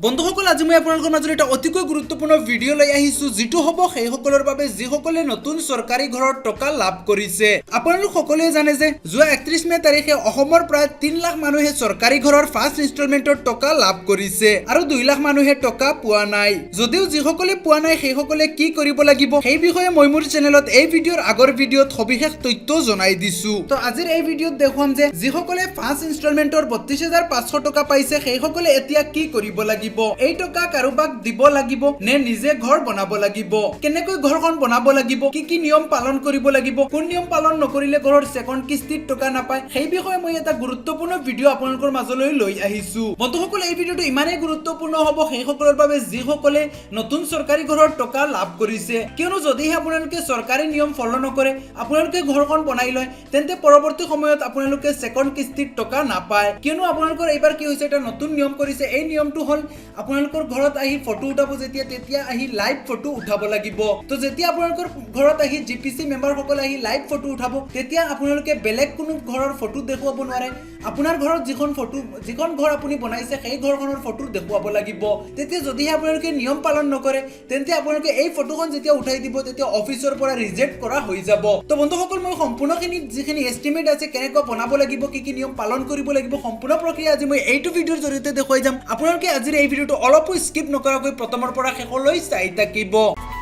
বন্ধুসকল, আজি মই আপোনালোকৰ মাজত এটা অতিকৈ গুৰুত্বপূৰ্ণ ভিডিঅ' লৈ আহিছো, যিটো হ'ব সেইসকলৰ বাবে যিসকলে নতুন চৰকাৰী ঘৰৰ টকা লাভ কৰিছে। আপোনালোক সকলোৱে জানে যে যোৱা 31 মে তাৰিখে অসমৰ প্ৰায় 3 লাখ মানুহে চৰকাৰী ঘৰৰ ফাৰ্ষ্ট ইনষ্টলমেণ্টৰ টকা লাভ কৰিছে আৰু 2 লাখ মানুহে টকা পোৱা নাই। যদিও যিসকলে পোৱা নাই, সেইসকলে কি কৰিব লাগিব, সেই বিষয়ে মই মোৰ চেনেলত এই ভিডিঅ'ৰ আগৰ ভিডিঅ'ত সবিশেষ তথ্য জনাই দিছো। তো আজিৰ এই ভিডিঅ'ত দেখুৱাম যে যিসকলে ফাৰ্ষ্ট ইনষ্টলমেণ্টৰ 32,500 টকা পাইছে, সেইসকলে এতিয়া কি কৰিব লাগিব, এই টকা কাৰোবাক দিব লাগিব নে নিজে ঘৰ বনাব লাগিব, কেনেকৈ ঘৰখন বনাব লাগিব, কি কি নিয়ম পালন কৰিব লাগিব, কোন নিয়ম পালন নকৰিলে ঘৰৰ ছেকেণ্ড কিস্তিত টকা নাপায়, সেই বিষয়ে মই এটা গুৰুত্বপূৰ্ণ ভিডিঅ' আপোনালোকৰ মাজলৈ লৈ আহিছো। বন্ধুসকল, এই ভিডিঅ'টো ইমানেই গুৰুত্বপূৰ্ণ হ'ব সেইসকলৰ বাবে যিসকলে নতুন চৰকাৰী ঘৰৰ টকা লাভ কৰিছে। কিয়নো যদিহে আপোনালোকে চৰকাৰী নিয়ম ফ'ল' নকৰে, আপোনালোকে ঘৰখন বনাই লয়, তেন্তে পৰৱৰ্তী সময়ত আপোনালোকে ছেকেণ্ড কিস্তিত টকা নাপায়। কিয়নো আপোনালোকৰ এইবাৰ কি হৈছে, এটা নতুন নিয়ম কৰিছে। এই নিয়মটো হ'ল আপোনালোকৰ ঘৰত আহি ফটো উঠাব যেতিয়া, তেতিয়া আহি লাইভ ফটো উঠাব লাগিব। তো যেতিয়া আপোনালোকৰ ঘৰত আহি জিপিচি মেম্বাৰসকলে আহি লাইভ ফটো উঠাব, তেতিয়া আপোনালোকে বেলেগ কোনো ঘৰৰ ফটো দেখুৱাব নোৱাৰে। আপোনাৰ ঘৰত যিখন ফটো, যিখন ঘৰ আপুনি বনাইছে, সেই ঘৰখনৰ ফটো দেখুৱাব লাগিব। তেতিয়া যদিহে আপোনালোকে নিয়ম পালন নকৰে, তেন্তে আপোনালোকে এই ফটোখন যেতিয়া উঠাই দিব, তেতিয়া অফিচৰ পৰা ৰিজেক্ট কৰা হৈ যাব। তো বন্ধুসকল, মই সম্পূৰ্ণখিনি যিখিনি এষ্টিমেট আছে, কেনেকুৱা বনাব লাগিব, কি কি নিয়ম পালন কৰিব লাগিব, সম্পূৰ্ণ প্ৰক্ৰিয়া আজি মই এইটো ভিডিঅ'ৰ জৰিয়তে দেখুৱাই যাম। আপোনালোকে আজিৰ এই ভিডিঅ'টো অলপো স্কিপ নকৰাকৈ প্ৰথমৰ পৰা শেষলৈ চাই থাকিব।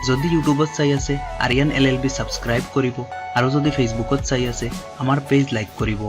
যদি ইউটিউবত চাই আছে, আৰিয়ান এলএলবি ছাবস্ক্ৰাইব কৰিব আৰু যদি ফেচবুকত চাই আছে, আমাৰ পেজ লাইক কৰিব।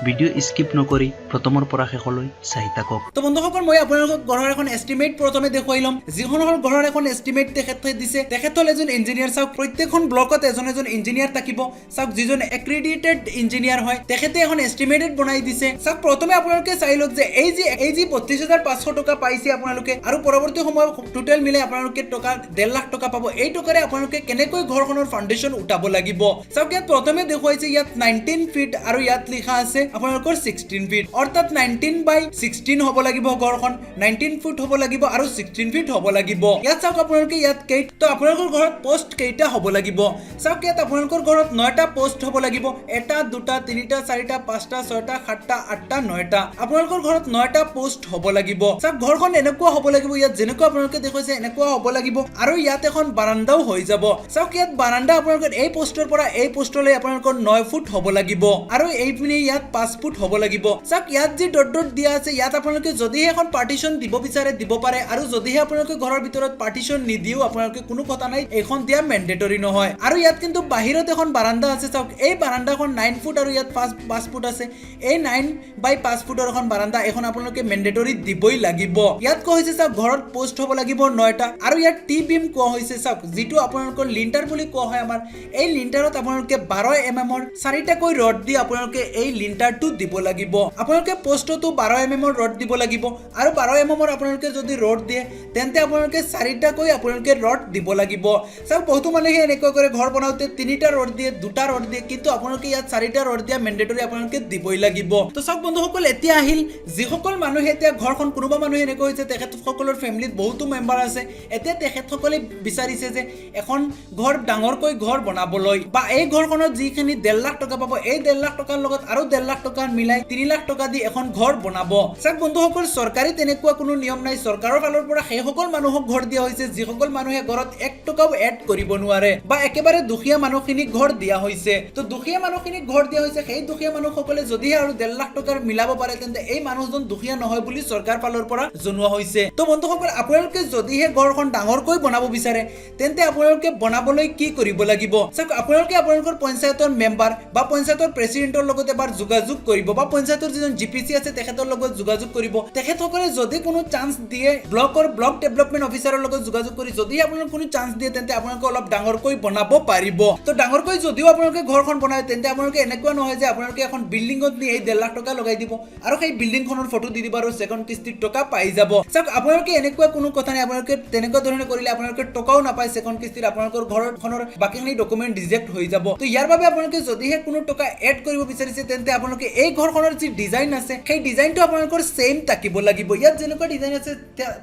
ভিডিঅ' স্কিপ নকৰি প্ৰথমৰ পৰা শেষলৈ চাই থাকক। তো বন্ধুসকল, মই আপোনালোকক ঘৰৰ এখন এষ্টিমেট প্ৰথমে দেখুৱাই ল'ম। যিখন হ'ল ঘৰৰ এখন এষ্টিমেট তেখেতে দিছে, তেখেত হ'ল এজন ইঞ্জিনিয়াৰ। চাওক, প্ৰত্যেকখন ব্লকত এজন এজন ইঞ্জিনিয়াৰ থাকিব। চাওক, যিজন এক্ৰিডিটেড ইঞ্জিনিয়াৰ হয়, তেখেতে এখন এষ্টিমেটেড বনাই দিছে। চাওক, প্ৰথমে আপোনালোকে চাই লওক যে এই যি 32,500 টকা পাইছে আপোনালোকে আৰু পৰৱৰ্তী সময়ত টোটেল মিলাই আপোনালোকে টকা 1.5 লাখ টকা পাব, এই টকাৰে আপোনালোকে কেনেকৈ ঘৰখনৰ ফাউণ্ডেশ্যন উঠাব লাগিব। চাওক, ইয়াত প্ৰথমে দেখুৱাইছে ইয়াত 19 ফিট আৰু ইয়াত লিখা আছে আপোনালোকৰ 16 ফিট, অৰ্থাৎ 19 বাই 16 হ'ব লাগিব। ঘৰখন 19 ফুট হ'ব লাগিব আৰু 16 ফিট হ'ব লাগিব। ইয়াত চাওক আপোনালোকে, ইয়াত তো আপোনালোকৰ ঘৰত পোষ্ট কেইটা হ'ব লাগিব। চাওক, ইয়াত আপোনালোকৰ ঘৰত নটা পোষ্ট হ'ব লাগিব। এটা, দুটা, তিনিটা, চাৰিটা, পাঁচটা, ছয়টা, সাতটা, আঠটা, নটা। আপোনালোকৰ ঘৰত নটা পোষ্ট হ'ব লাগিব। চাওক, ঘৰখন এনেকুৱা হ'ব লাগিব, ইয়াত যেনেকুৱা আপোনালোকে দেখুৱাইছে এনেকুৱা হ'ব লাগিব আৰু ইয়াত এখন বাৰাণ্ডাও হৈ যাব। চাওক, ইয়াত বাৰাণ্ডা আপোনালোকৰ এই পোষ্টৰ পৰা এই পোষ্টলৈ আপোনালোকৰ 9 ফুট হ'ব লাগিব আৰু এইপিনে ইয়াত 5 ফুট হ'ব লাগিব। চাওক, ইয়াত যি ডট ডট দিয়া আছে, ইয়াত আপোনালোকে যদিহে এখন পাৰ্টিশ্যন দিব বিচাৰে দিব পাৰে আৰু যদিহে আপোনালোকে ঘৰৰ ভিতৰত পাৰ্টিশ্যন নিদিয়েও আপোনালোকে কোনো কথা নাই, এইখন দিয়া মেণ্ডেটৰী নহয়। আৰু ইয়াত কিন্তু বাহিৰত এখন বাৰাণ্ডা আছে। চাওক, এই বাৰাণ্ডাখন 9 ফুট আৰু ইয়াত 5 ফুট আছে। এই 9 বাই 5 ফুটৰ এখন বাৰাণ্ডা, এইখন আপোনালোকে মেণ্ডেটৰী দিবই লাগিব। ইয়াত কোৱা হৈছে, চাওক, ঘৰত পোষ্ট হ'ব লাগিব নটা আৰু ইয়াত টি বিম কোৱা হৈছে। চাওক, যিটো আপোনালোকৰ লিণ্টাৰ বুলি কোৱা হয় আমাৰ, এই লিণ্টাৰত আপোনালোকে 12 এম এমৰ চাৰিটাকৈ ৰড দি আপোনালোকে এই লিণ্টাৰটো দিব লাগিব। আপোনালোকে পোষ্টতো 12 এম এমৰ ৰড দিব লাগিব আৰু 12 এম এমৰ আপোনালোকে যদি ৰড দিয়ে, তেন্তে আপোনালোকে চাৰিটাকৈ আপোনালোকে ৰড দিব লাগিব। চাওক, বহুতো মানুহে এনেকুৱা কৰে, ঘৰ বনাওঁতে তিনিটা ৰড দিয়ে, দুটা ৰড দিয়ে, কিন্তু আপোনালোকে ইয়াত চাৰিটা ৰড দিয়া মেণ্ডেটৰী, আপোনালোকে দিবই লাগিব। তো চাওক বন্ধুসকল, এতিয়া আহিল যিসকল মানুহে এতিয়া ঘৰখন, কোনোবা মানুহে এনেকুৱা হৈছে, তেখেতসকলৰ ফেমিলিত বহুতো মেম্বাৰ আছে। এতিয়া তেখেতসকলে বিচাৰিছে যে এখন ঘৰ, ডাঙৰকৈ ঘৰ বনাবলৈ বা এই ঘৰখনত যিখিনি 1.5 লাখ টকা পাব, এই 1.5 লাখ টকাৰ লগত আৰু 1.5 লাখ টকা মিলাই 3 লাখ টকা দি এখন ঘৰ বনাব। চাওক বন্ধুসকল, চৰকাৰী তেনেকুৱা কোনো নিয়ম নাই। চৰকাৰৰ ফালৰ পৰা সেইসকল মানুহক ঘৰ দিয়া হৈছে যিসকল মানুহে ঘৰত 1 টকাও এড কৰিব নোৱাৰে বা একেবাৰে দুখীয়া মানুহখিনিক ঘৰ দিয়া হৈছে। তো দুখীয়া মানুহখিনিক ঘৰ দিয়া হৈছে, সেই দুখীয়া মানুহসকলে যদিহে আৰু 1.5 লাখ টকাৰ মিলাব পাৰে, তেন্তে এই মানুহজন দুখীয়া নহয় বুলি চৰকাৰ ফালৰ পৰা জনোৱা হৈছে। তো বন্ধুসকল, আপোনালোকে যদিহে ঘৰখন ডাঙৰকৈ বনাব বিচাৰে, তেন্তে আপোনালোকে বনাবলৈ কি কৰিব লাগিব? চাওক, আপোনালোকে আপোনালোকৰ পঞ্চায়তৰ মেম্বাৰ বা পঞ্চায়তৰ প্ৰেচিডেণ্টৰ লগত এবাৰ যোগাযোগ কৰিব বা পঞ্চায়তৰ যিজন জিপিচি আছে, তেখেতৰ লগত যোগাযোগ কৰিব। তেখেতসকলে যদি কোনো চান্স দিয়ে, ব্লকৰ ব্লক ডেভেলপমেণ্ট অফিচাৰৰ লগত যোগাযোগ কৰি যদি আপোনালোক কোনো চান্স দিয়ে, তেন্তে আপোনালোকে অলপ ডাঙৰকৈ বনাব পাৰিব। তো ডাঙৰকৈ যদিও আপোনালোকে ঘৰখন বনায়, তেন্তে আপোনালোকে এনেকুৱা নহয় যে আপোনালোকে এখন বিল্ডিঙত নি এই 1.5 লাখ টকা লগাই দিব আৰু সেই বিল্ডিংখনৰ ফটো দি দিব আৰু ছেকেণ্ড কিস্তিৰ টকা পাই যাব। চাওক, আপোনালোকে এনেকুৱা কোনো কথা নাই। আপোনালোকে তেনেকুৱা ধৰণে কৰিলে আপোনালোকে টকাও নাপায় ছেকেণ্ড কিস্তিৰ, আপোনালোকৰ ঘৰখনৰ বাকীখিনি ডকুমেণ্ট ৰিজেক্ট হৈ যাব। তো ইয়াৰ বাবে আপোনালোকে যদিহে কোনো টকা এড কৰিব বিচাৰিছে, তেন্তে আপোনালোকে এই ঘৰখনৰ যি ডিজাইন আছে, সেই ডিজাইনটো আপোনালোকৰ ছেইম থাকিব লাগিব। ইয়াত যেনেকুৱা ডিজাইন আছে,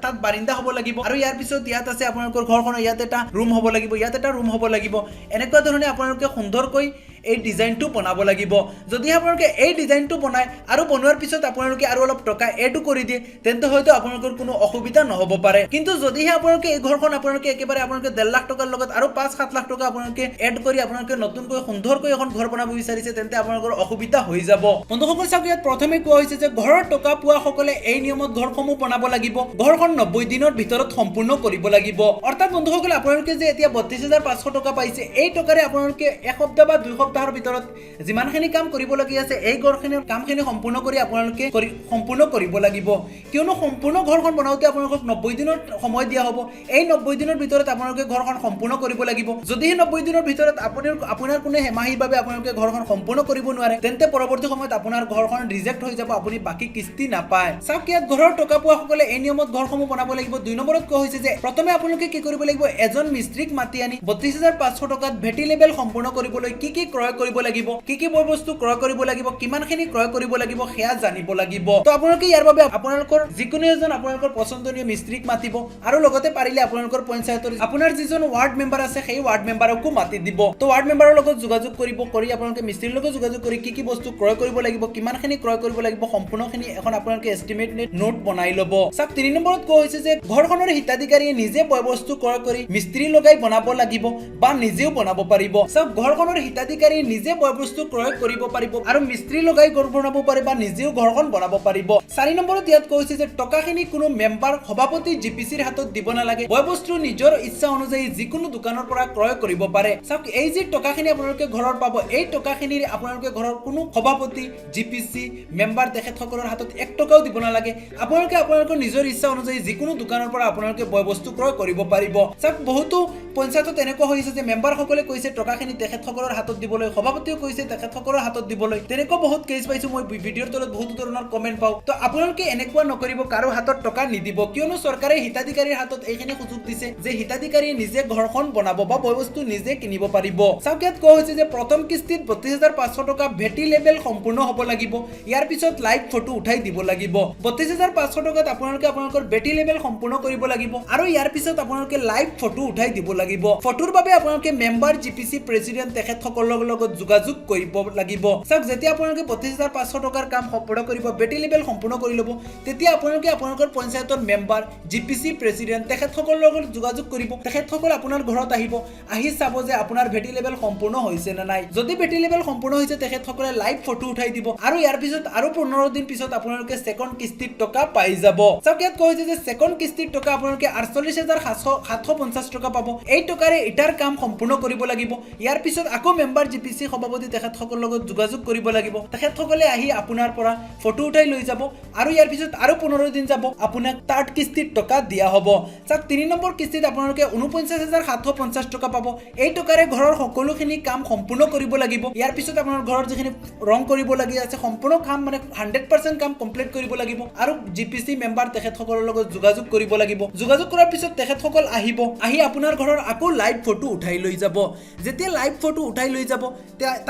তাত বাৰিন্দা হ'ব লাগিব আৰু ইয়াৰ পিছত ইয়াত আছে আপোনালোকৰ ঘৰখনৰ ইয়াত এটা ৰুম হ'ব লাগিব, ইয়াত এটা ৰুম হ'ব লাগিব। এনেকুৱা ধৰণে আপোনালোকে সুন্দৰকৈ এই ডিজাইনটো বনাব লাগিব। যদি আপোনালোকে এই ডিজাইনটো বনায় আৰু বনোৱাৰ পিছত আপোনালোকে আৰু অলপ টকা এডো কৰি দিয়ে, তেন্তে হয়তো আপোনালোকৰ কোনো অসুবিধা নহ'ব পাৰে। কিন্তু যদিহে আপোনালোকে এই ঘৰখন আপোনালোকে একেবাৰে আপোনালোকে 1.5 লাখ টকাৰ লগত আৰু 5-7 লাখ টকা আপোনালোকে এড কৰি আপোনালোকে নতুনকৈ সুন্দৰকৈ এখন ঘৰ বনাব বিচাৰিছে, তেন্তে আপোনালোকৰ অসুবিধা হৈ যাব। বন্ধুসকল, চাওক, ইয়াত প্ৰথমে কোৱা হৈছে যে ঘৰৰ টকা পোৱাসকলে এই নিয়মত ঘৰসমূহ বনাব লাগিব, ঘৰখন 90 দিনৰ ভিতৰত সম্পূৰ্ণ কৰিব লাগিব। অৰ্থাৎ বন্ধুসকল, আপোনালোকে যে এতিয়া 32,500 টকা পাইছে, এই টকাৰে আপোনালোকে এসপ্তাহ বা 2 সপ্তাহৰ ভিতৰত যিমানখিনি কাম কৰিবলগীয়া আছে, এই ঘৰখিনিৰ কামখিনি সম্পূৰ্ণ কৰি আপোনালোকে কৰি সম্পূৰ্ণ কৰিব লাগিব। কিয়নো সম্পূৰ্ণ ঘৰখন বনাওঁতে আপোনালোকক 90 দিনৰ সময় দিয়া হ'ব। এই 90 দিনৰ ভিতৰত আপোনালোকে ঘৰখন সম্পূৰ্ণ কৰিব লাগিব। যদিহে 90 দিনৰ ভিতৰত আপুনি আপোনাৰ কোনো হেমাহিৰ বাবে আপোনালোকে ঘৰখন সম্পূৰ্ণ কৰিব নোৱাৰে, তেন্তে পৰৱৰ্তী সময়ত আপোনাৰ ঘৰখন ৰিজেক্ট হৈ যাব, আপুনি বাকী কিস্তি নাপায়। চাওক, ইয়াত ঘৰৰ টকা পোৱাসকলে এই নিয়মত ঘৰসমূহ বনাব লাগিব। 2 নম্বৰত কোৱা হৈছে যে প্ৰথমে আপোনালোকে কি কৰিব লাগিব? এজন মিস্ত্ৰীক মাতি আনি 32,500 টকাত ভেটি লেবেল সম্পূৰ্ণ কৰিবলৈ কি কি ক্ৰয় কৰিব লাগিব, কি কি বয় বস্তু ক্ৰয় কৰিব লাগিব, কিমানখিনি ক্ৰয় কৰিব লাগিব, সেয়া জানিব লাগিব। তো আপোনালোকে ইয়াৰ বাবে আপোনালোকৰ যিকোনো এজন আপোনালোকৰ পচন্দনীয় মিস্ত্ৰীক মাতিব আৰু লগতে পাৰিলে আপোনালোকৰ পঞ্চায়তৰ আপোনাৰ যিজন ৱাৰ্ড মেম্বাৰ আছে, সেই ৱাৰ্ড মেম্বাৰকো মাতি দিব। তো ৱাৰ্ড মেম্বাৰৰ লগত যোগাযোগ কৰিব, কৰি আপোনালোকে মিস্ত্ৰীৰ লগত যোগাযোগ কৰি কি কি বস্তু ক্ৰয় কৰিব লাগিব, কিমানখিনি ক্ৰয় কৰিব লাগিব, সম্পূৰ্ণখিনি এখন আপোনালোকে এষ্টিমেট নোট বনাই ল'ব। চাওক, 3 নম্বৰত কোৱা হৈছে যে ঘৰখনৰ হিতাধিকাৰীয়ে নিজে বয় বস্তু ক্ৰয় কৰি মিস্ত্ৰী লগাই বনাব লাগিব বা নিজেও বনাব পাৰিব। চাওক, ঘৰখনৰ হিতাধিকাৰীয়ে নিজে বয় বস্তু ক্ৰয় কৰিব পাৰিব আৰু মিস্ত্ৰী লগাই ঘৰ বনাব পাৰে বা নিজেও ঘৰখন বনাব পাৰিব। 4 নম্বৰত ইয়াত কৈছে যে টকাখিনি কোনো মেম্বাৰ, সভাপতি, জি পি চিৰ হাতত দিব নালাগে। বয় বস্তু নিজৰ ইচ্ছা অনুযায়ী যিকোনো দোকানৰ পৰা ক্ৰয় কৰিব পাৰে। চাওক, এই যি টকাখিনি আপোনালোকে ঘৰত পাব, এই টকাখিনিৰে আপোনালোকে ঘৰৰ কোনো সভাপতি, জি পি চি, মেম্বাৰ তেখেতসকলৰ হাতত এক টকাও দিব নালাগে। আপোনালোকে আপোনালোকৰ নিজৰ ইচ্ছা অনুযায়ী যিকোনো দোকানৰ পৰা আপোনালোকে বয় বস্তু ক্ৰয় কৰিব পাৰিব। চাওক, বহুতো পঞ্চায়তত এনেকুৱা হৈছে যে মেম্বাৰসকলে কৈছে টকাখিনি তেখেতসকলৰ হাতত দিবলৈ, সভাপতিও কৈছে তেখেতসকলৰ হাতত দিবলৈ। তেনেকুৱা বহুত কেছ পাইছো মই, ভিডিঅ'ৰ তলত বহুতো ধৰণৰ কমেণ্ট পাওঁ। তো আপোনালোকে এনেকুৱা নকৰিব, কাৰো হাতত টকা নিদিব। কিয়নো চৰকাৰে হিতাধিকাৰীৰ হাতত এইখিনি সুযোগ দিছে যে হিতাধিকাৰীয়ে নিজে ঘৰখন বনাব বা বয় বস্তু নিজে কিনিব পাৰিব। চাওক, ইয়াত কোৱা হৈছে যে প্ৰথম কিস্তিত 32,500 টকা ভেটি লেবেল সম্পূৰ্ণ হ'ব লাগিব, ইয়াৰ পিছত লাইভ ফটো উঠাই দিব লাগিব। 32,500 টকাত আপোনালোকে আপোনালোকৰ ভেটি লেবেল সম্পূৰ্ণ কৰিব লাগিব আৰু ইয়াৰ পিছত আপোনালোকে লাইভ ফটো উঠাই দিব লাগিব। ফটোৰ বাবে আপোনালোকে member, G P C, president তেখেতসকলৰ লগত যোগাযোগ কৰিব লাগিব। চাওক, যেতিয়া আপোনালোকে 32,500 টকাৰ কাম সম্পূৰ্ণ কৰিব, ভেটি লেবেল সম্পূৰ্ণ কৰি ল'ব, তেতিয়া আপোনালোকে আপোনালোকৰ পঞ্চায়তৰ member, G P C, president তেখেতসকলৰ লগত যোগাযোগ কৰিব। তেখেতসকল আপোনাৰ ঘৰত আহিব, আহি চাব যে আপোনাৰ ভেটি লেবেল সম্পূৰ্ণ হৈছে নে নাই। যদি ভেটি লেবেল সম্পূৰ্ণ হৈছে, তেখেতসকলে লাইভ ফটো উঠাই দিব আৰু ইয়াৰ পিছত আৰু 15 দিন পিছত আপোনালোকে ছেকেণ্ড কিস্তিৰ টকা পাই যাব। চাওক, ইয়াত কোৱা হৈছে যে ছেকেণ্ড কিস্তিৰ টকা আপোনালোকে 48,750 টকা পাব। এই টকাৰে ইটাৰ কাম সম্পূৰ্ণ কৰিব লাগিব। ইয়াৰ পিছত আকৌ মেম্বাৰ, জি পি চি, সভাপতি তেখেতসকলৰ লগত যোগাযোগ কৰিব লাগিব। তেখেতসকলে আহি আপোনাৰ পৰা ফটো উঠাই লৈ যাব আৰু ইয়াৰ পিছত আৰু 15 দিন যাব, আপোনাক থাৰ্ড কিস্তিৰ টকা দিয়া হ'ব। চাওক, 3 নম্বৰ কিস্তিত আপোনালোকে 49,750 টকা পাব। এই টকাৰে ঘৰৰ সকলোখিনি কাম সম্পূৰ্ণ কৰিব লাগিব। ইয়াৰ পিছত আপোনাৰ ঘৰত যিখিনি ৰং কৰিবলগীয়া আছে, সম্পূৰ্ণ কাম মানে 100% কাম কমপ্লিট কৰিব লাগিব আৰু জি পি চি, মেম্বাৰ তেখেতসকলৰ লগত যোগাযোগ কৰিব লাগিব। যোগাযোগ কৰাৰ পিছত তেখেতসকল আহিব, আহি আপোনাৰ ঘৰৰ আকৌ লাইভ ফটো উঠাই লৈ যাব। যেতিয়া লাইভ ফটো উঠাই লৈ যাব,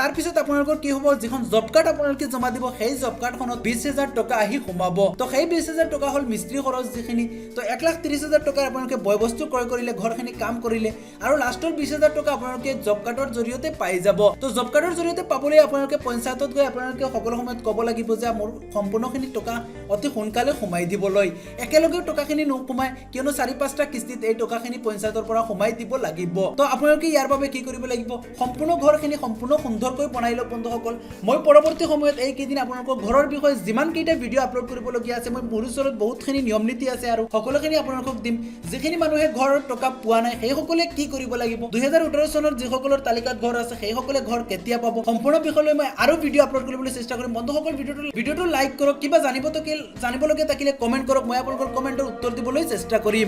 তাৰপিছত আপোনালোকৰ কি হ'ব? যিখন জব কাৰ্ড আপোনালোকে জমা দিব, সেই জব কাৰ্ডখনত 20,000 টকা আহি সোমাব। তো সেই 20,000 টকা হ'ল মিস্ত্ৰী খৰচ যিখিনি। তো 1,30,000 টকাৰ আপোনালোকে বয় বস্তু ক্ৰয় কৰিলে, ঘৰখিনি কাম কৰিলে আৰু লাষ্টৰ 20,000 টকা আপোনালোকে জব কাৰ্ডৰ জৰিয়তে পাই যাব। তো জব কাৰ্ডৰ জৰিয়তে পাবলৈ আপোনালোকে পঞ্চায়তত গৈ আপোনালোকে সকলো সময়ত ক'ব লাগিব যে মোৰ সম্পূৰ্ণখিনি টকা অতি সোনকালে সোমাই দিবলৈ। একেলগেও টকাখিনি নোসোমায়, কিয়নো চাৰি পাঁচটা কিস্তিত এই টকাখিনি পঞ্চায়তৰ পৰা সোমাই দিব লাগিব। তো আপোনালোকে ইয়াৰ বাবে কি কৰিব লাগিব? সম্পূৰ্ণ ঘৰখিনি সম্পূৰ্ণ সুন্দৰকৈ বনাই লওক। বন্ধুসকল, মই পৰৱৰ্তী সময়ত এইকেইদিন আপোনালোকৰ ঘৰৰ বিষয়ে যিমানকেইটা ভিডিঅ' আপলোড কৰিবলগীয়া আছে, মই মোৰ ওচৰত বহুতখিনি নিয়ম নীতি আছে আৰু সকলোখিনি আপোনালোকক দিম। যিখিনি মানুহে ঘৰৰ টকা পোৱা নাই, সেইসকলে কি কৰিব লাগিব, 2018 চনত যিসকলৰ তালিকাত ঘৰ আছে, সেইসকলে ঘৰ কেতিয়া পাব, সম্পূৰ্ণ বিষয়লৈ মই আৰু ভিডিঅ' আপলোড কৰিবলৈ চেষ্টা কৰিম। বন্ধুসকল, ভিডিঅ'টো লাইক কৰক, কিবা জানিবলগীয়া থাকিলে কমেণ্ট কৰক, মই আপোনালোকৰ কমেণ্টৰ উত্তৰ দিবলৈ চেষ্টা কৰিম।